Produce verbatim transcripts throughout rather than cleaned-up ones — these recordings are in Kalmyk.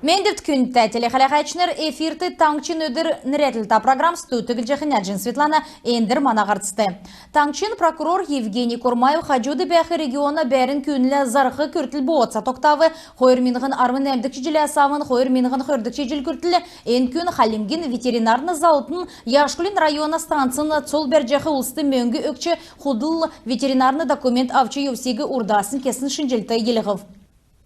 Мендвт, күндтә телехәләһәчнр! Эфирт «Таңһчин өдр» нерәдлтә программ. Студьд Түглҗәхнә Җин Светлана. Эндр мана һарцд. Таңһчин прокурор Евгений Курмаев хаҗуд бәәх региона бәәрн күүнлә зарһ күртл бооца тогтав. Хойр миңһн арвн нәәмдгч җиләс авн хойр миңһн хөрдгч җил күртл эн күн Хальмгин ветеринарн заллтын Яшкулин района станцин цол бәрҗәх улст мөңг өгч, худл ветеринарн документ авч йовсиг урдаснь кесн шинҗллт йилһв.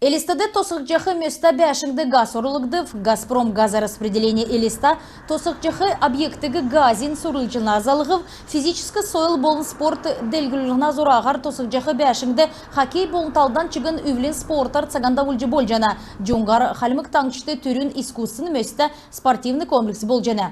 Элстд тосхгдҗах мөстә бәәшңд газ орулгдв. «Газпром газораспределение Элиста» тосхгдҗах объектиг газин сүлҗәнә залһв. Физическ сойл болн спорт делгрүллһнә зураһар тосхгдҗах бәәшңд хоккей болн талдан чигн үвлин спортар цаган давулҗ болҗана. Җуңһар Хальмг Таңһчд түрүн искусственн мөстә спортивн комплекс болҗана.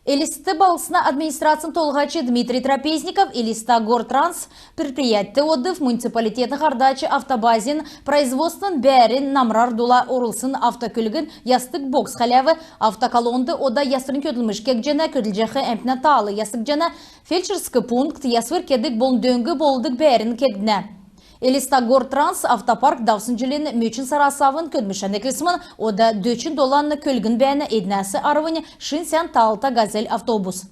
Элст балһсна администрацин толһач Дмитрий Трапезников «Элиста Гортранс» предприятьд одв. Муниципалитетин һардач автобазин производственн бәәрн намрар дула орулсн автокөлгн ясдг бокс хәләв. Автоколонд ода ясврин көдлмш кегдҗәнә. Көдлҗәх әмтнә таал ясгдҗана. Фельдшерск пункт, ясвр кедг болн дөң болдг бәәрн кегднә. «Элиста Гортранс» автопарк давсн җилин мөчн сарас авн көдлмшән эклсмн. Ода дөчн долан көлгн бәәнә, эднәс арвнь шин сән таалта «Газель» автобус.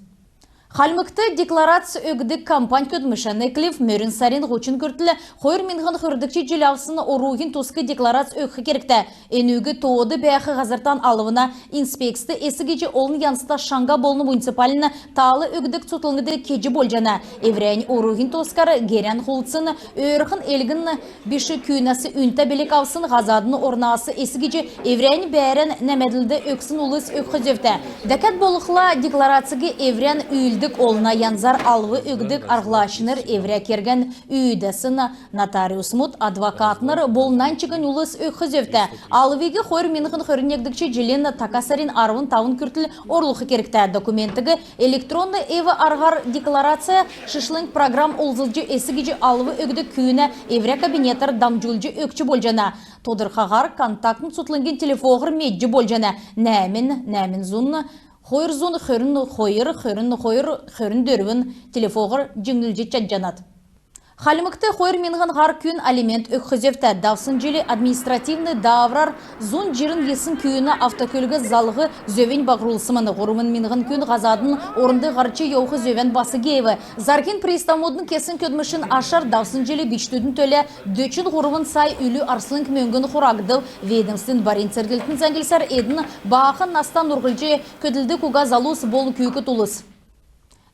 Хальмгт декларац өгдг кампань көдлмшән эклв. Мөрн сарин һучн күртл хойр миңһн хөрдгч җил авсн оруһин туск декларац өгх кергтә. Энүг тоод бәәх һазртан алвна инспекцд эс гиҗ олн янзта шаңһа болн муниципальн таал өгдг цутхлңд кеҗ болҗана. Эврәннь оруһин тускар, герән хулдсн, өөрхн элгн биш күүнәс үнтә билг авсн, һазадын орнас эс гиҗ эврәннь бәәрән нәәмәдлд өгсн улс өгх зөвтә. Дәкәд болхла декларациг эврән үүлддг олна янзар алв өгдг арһлачнр, эврә кергән үүдәсн нотариусмуд, адвокатнр болн нань чигн улс өгх зөвтә. Алвиг хойр миңһн хөрн негдгч җилин така сарин арвн тавн күртл орулх кергтә. Документиг электронн эв-арһар деклараци шишлң программ олзлҗ эс гиҗ алв өгдг күүнә эврә кабинетәр дамҗулҗ өгч болҗана. Тодрхаһар контактн цутхлңгин телефоһар медҗ болҗана: нәәмн, нәәмн зун, хойр зун хөрн хойр, хөрн хойр, хөрн дөрвн телефоһар җиңнүлҗ чадҗанат. Хальмгт хойр миңһн һар күн алимент өгх зөвтә. Давсн җил административн дааврар зун җирн йисн күүнә автокөлг залһ зөвинь баһрулсмн. Һурвн миңһн күн һазадын орнд һарч йовх зөвән бас геев. Зарһин приставмудын кесн көдлмшин ашар давсн җил бичкдүдин төлә дөчн һурвн сай үлү арслң мөңгн хурагдв. Ведомствин барин церглтин зәңглсәр, эдн баахн наста, нурһлҗ көдлдг уга залус болн күүкд улс.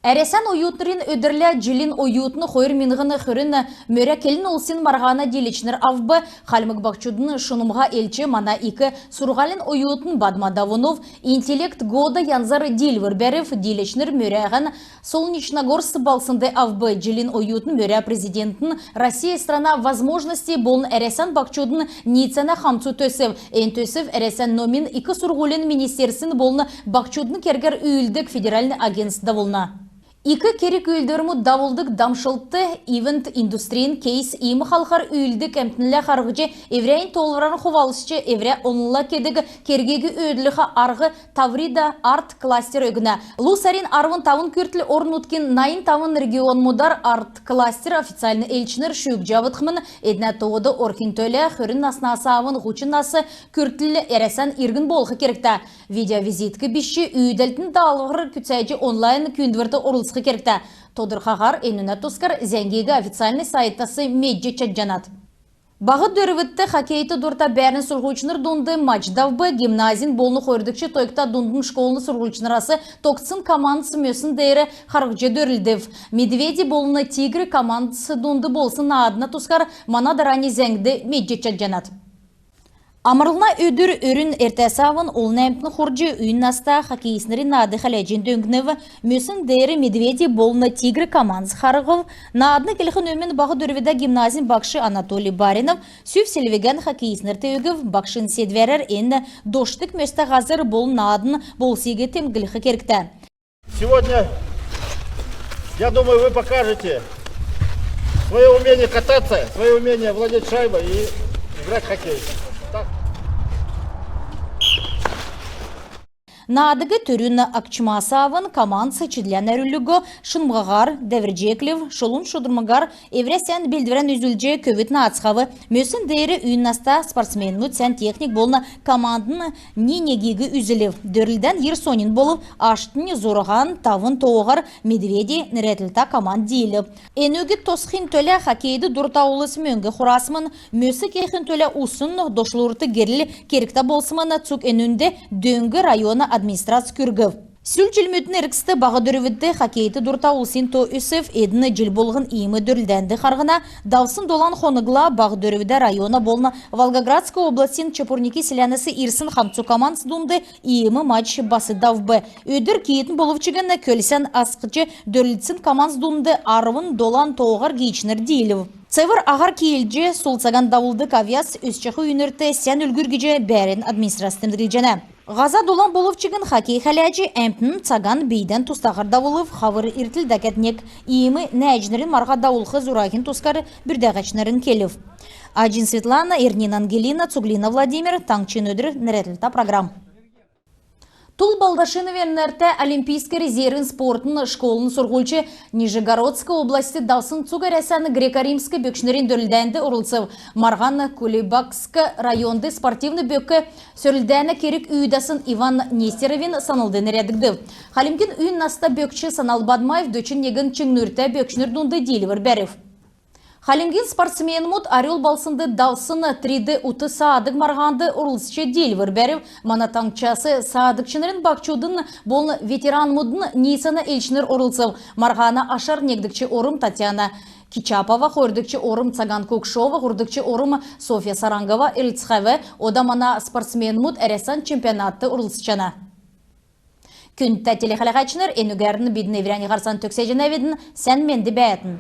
Әрәсән оютнрин өдрлә «Җилин оютн хойр миңһн хөрн» мөрә келн улсин марһана дииләчнр авв. Хальмг баһчудын шунмһа элч, мана ик сурһулин оютн Бадма Давунов «Интеллект года» янзар диилвр бәрв. Дииләчнр мөрәһән Солнечногорск балһснд авв. «Җилин оютн» мөрә Президентин «Россия — страна возможностей» болн Әрәсән баһчудын ниицәнә хамцу төсв. Эн төсв Әрәсән номин ик сурһулин министерствин болн баһчудын кергәр үүлддг федеральн агентств давулна. Ик керг-үүлдврмүд давулдг дамшлт, ивент-индустрин кейс, иим халхар үүлддг әмтнлә харһҗ, эврәннь тоолврарн хувалцҗ, эврә онлла кедг кергиг өөдлүлх арһ «Таврида» арт-кластер өгнә. Лу сарин арвн тавн күртл орн-нутгин найн тавн регионмудар арт-кластер официальн элчнр шүүҗ авхмн. Эднә тоод орхин төлә хөрн наснас авн һучн нас күртл Әрәсән иргн болх кергтә. Видеовизитк бичҗ, үүдәлтин даалһвр күцәҗ, онлайн күүндврт орлцх кергтә. Тодрхаһар энүнә тускар зәңгиг официальн сайтас медҗ чадҗанат. Баһ Дөрвдт хоккейд дурта бәәрн сурһульчнр дунд матч давв. Гимназин болн хойрдгч тойгта дундын школын сурһульчнрас тогтсн командс мөсн деер харһҗ дөрлдв. «Медведи» болн «Тигры» командс дунд болсн наадна тускар мана дарани зәңгд медҗ чадҗанат. Амрлһна өдр өрүн эртәс авн олн әмтн хурҗ, үйин наста хоккеистнрин наад хәләҗ дөңнв. Мөсн деер «Медведи» болн «Тигры» командс харһв. Наадн эклхин өмн Баһ Дөрвдә гимназин багш Анатолий Баринов сүв-селвгән хоккеистнрт өгв. Багшин седвәрәр эн дошдг мөстә һазр болн наадн болсиг темдглх кергтә. Сегодня, я думаю, вы покажете свое умение кататься, свое умение владеть шайбой и играть в хоккей. Так. Наадыг түрүн агчмас авн командс чидлән әрвллго, шунмһаһар, дәврҗ эклв, шулун шудрмаһар эврә сән белдврән үзүлҗ, көвүд наацхав. Мөсн деер үйн наста спортсменмүд сән техник болн командн ни-негиг үзүлв. Дөрлдән йир соньн болв. Аштнь зурһан тавн тооһар «Медведи» нерәдлтә команд диилв. Энүг тосхин төлә хоккейд дурта улс мөңг хурасмн. Мөс кехин төлә усн дошлурт герл кергтә болсмн. Цуг энүнд дөң района администрац күргв. Сүл җилмүдин эргцд баһ дөрвдт хоккейд дурта улсин то өсв. Эдн җил болһн иим дөрлдәнд харһна. Давсн долан хонгла баһ дөрвдә района болн Волгоградск областин Чепурники селәнәс ирсн хамцу командс дунд иим матч бас давв. Өдр киитн болв чигн көлсән асхҗ дөрлдсн командс дунд арвн долан тооһар гиичнр диилв. Цевр аһар киилҗ, сул цаган давулдг авъяс өсчәх үйнрт сән үлгүр гиҗ бәәрн администрац темдглҗәнә. Һаза долан болв чигн хоккей хәләҗ, әмтн цаган бийдән тустаһар давулв. Хавр иртл дәкәд нег иим нәәҗнрин марһа давулх зураһин тускар бүрдәһәчнрнь келв. Аҗин Светлана, Эрнин Ангелина, Цуглина Владимир, «Таңһчин өдр» нерәдлтә программ. Тул Балдашиновин нертә олимпийск резервин спортын школын сурһульч Нижегородск областьд давсн цуг Әрәсән греко-римск бөкчнрин дөрлдәнд орлцв. Марһан Кулебакск районд спортивн бөк сөрлдәнә керг үүдәсн Иван Нестеровин санлд нерәдгдв. Хальмгин үйн наста бөкч Санал Бадмаев дөчн негн чиңнүртә бөкчнр дунд диилвр бәрв. Хальмгин спортсменмүд Орёл балһснд давсн три дэ ут саадг марһанд орлцҗ диилвр бәрв. Мана таңһчас саадгчнрин баһчудын болн ветеранмудын ниицәнә элчнр орлцв. Марһана ашар негдгч орм Татьяна Кичапова, хойрдгч орм Цаган Кокшова, һурвдгч орм Софья Сарангова эрлцхәв. Ода мана спортсменмүд Әрәсән чемпионатд орлцҗана. Күндтә телехәләһәчнр, энүгәрн бидн эврәннь һарцан төгсәҗәнәвидн. Сән менд бәәтн.